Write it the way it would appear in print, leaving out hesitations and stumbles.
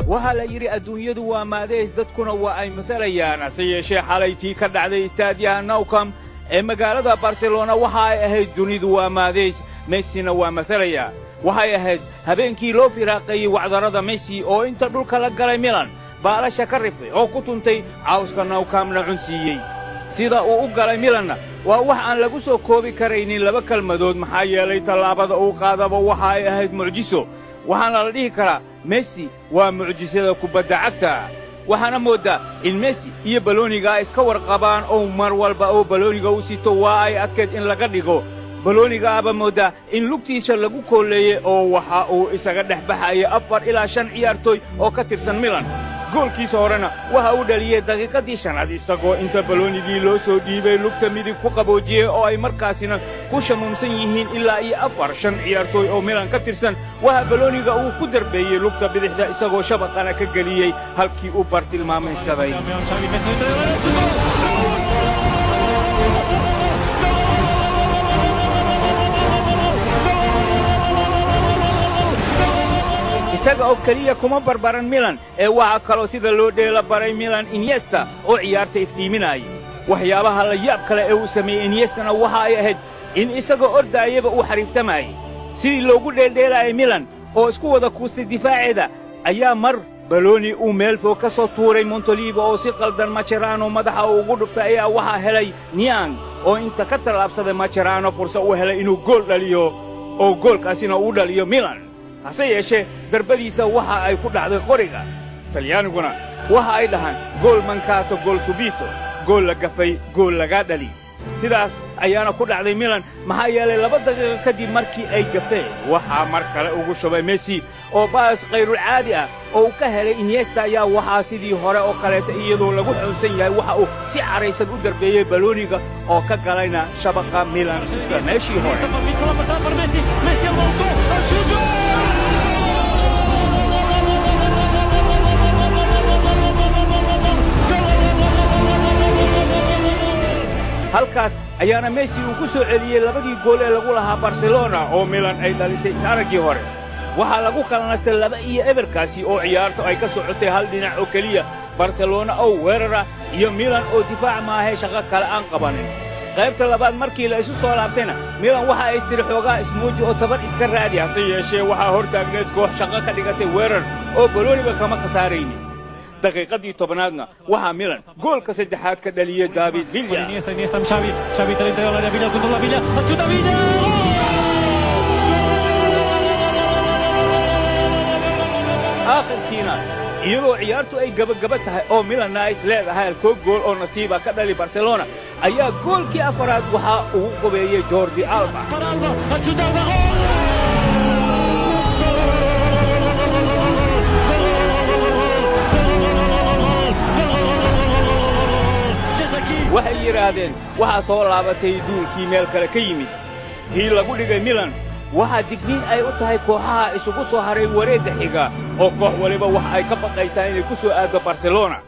Waxaa la yidhi adduunyadu waa maadeys, dadkuna waa ay matalayaan. Hase yeeshee xalay tii ka dhacday istaadiyaha Nou Camp ee magaalada Barcelona waxa ay ahayd dunidu waa maadeys, Messina waa matalayaa. Waxay ahayd habeenkii loo firaaqeeyey wacdarada Messi oo inta dhulka la galay Milan baalasha ka rifay oo ku tuntay cawska Nou Campna cunsiiyey. Sida uu u galay Milanna waa wax aan lagu soo koobi karaynin laba kelmadood, maxaa yeelay tallaabada uu qaadaba waxa ay ahayd mucjiso. Waxaana la dhihi karaa Messi waa mucjisada kubadda cagta. Waxaana mooddaa in Messi iyo balooniga ay iska warqabaan oo mar walba oo balooniga u sito waa ay adkayd in laga dhigo. Balooniga aba mooddaa in lugtiisa lagu kooleeyey oo waxa uu isaga dhex baxayay 4 ilaa 5 ciyaartooy oo ka tirsan Milan. Goolkiisa horena waxa uu dhaliyey daqiiqaddii 5aad, isagoo inta baloonigii loo soo dhiibay lugta midig ku qaboojiyey oo ay markaasina ku shamuumsan yihiin ilaa iyo 4 5 ciyaartooy oo Milan ka tirsan. Waxa balooniga uu ku darbeeyey lugta bidixda isagoo shabaqana ka geliyey halkii uu bartilmaamaysaday. Isaga oo keliya kuma barbaran Milan ee waxaa kaloo sida loo dheela baray Milan Inyesta oo ciyaarta iftiiminaya. Waxyaabaha la yaab kale ee uu sameeyey Inyestana waxa ay ahayd in isagoo ordaayaba uu xariiftamayay sidii loogu dheeldheelaayay Milan oo isku wada kuustay difaaceeda. Ayaa mar balooni uu meel fog ka soo tuuray Montolivo oo si qaldan Macherano madaxa uu ugu dhuftay ayaa waxaa helay Niang oo inta ka tallaabsaday Macherano fursa u helay inuu gool dhaliyo oo goolkaasina uu dhaliyo Milan. Hase yeeshee darbadiisa waxa ay ku dhacday qoriga. Talyaaniguna waxa ay dhahaan gol mancato gol subito, gool la gafay gool lagaa dhali. Sidaas ayaana ku dhacday Milan, maxaa yeelay 2 daqiiqo kadib markii ay gafeen waxaa mar kale ugu shubay Messi oo baas khayrulcaadi ah oo uu ka helay Inyesta ayaa waxaa sidii hore oo kaleeta iyadoo lagu xoonsan yahay waxa uu si caraysan u darbeeyey balooniga oo ka galayna shabaqa Milan isla meeshii hore. Halkaas ayaana Messi uu ku soo celiyey labadii gool ee lagu lahaa Barcelona oo Milan ay dhalisay is-araggii hore. Waxaa lagu kala nastay 2-0 kaasi oo ciyaartu ay ka socotay hal dhinac oo keliya, Barcelona oo weerara iyo Milan oo difaac maahay shaqo kale aan qabanin. Qaybta labaad markii la isu soo laabtayna Milan waxa ay istiri xoogaa ismuuji oo tabar iska raadi. Hase yeeshee waxaa hor taagneed koox shaqo ka dhigatay weerar oo balooniba kama khasaaraynin. Daqiiqaddii 10aadna waxaa Milan goolka saddexaad ka dhaliyey David Villa. Iniesta, Iniesta amb Xavi, Xavi té l'interior de l'àrea, Villa, el control de Villa, el xut de Villa! Aakhirkiina iyadoo ciyaartu ay gabagaba tahay oo Milanna ay is leedahay halkoo gool oo nasiiba ka dhali Barcelona ayaa goolkii afaraad waxaa ugu qobeeyey Jordi Alba. Per Alba, el xut d'Alba, gol! Waxay yidhaahdeen waxaa soo laabatay duulkii meel kale ka yimid. Tii lagu dhigay Milan waxaa digniin ay u tahay kooxaha isugu soo haray wareegga xiga oo koox waliba wax ay ka baqaysaa inay ku soo aaddo Barcelona.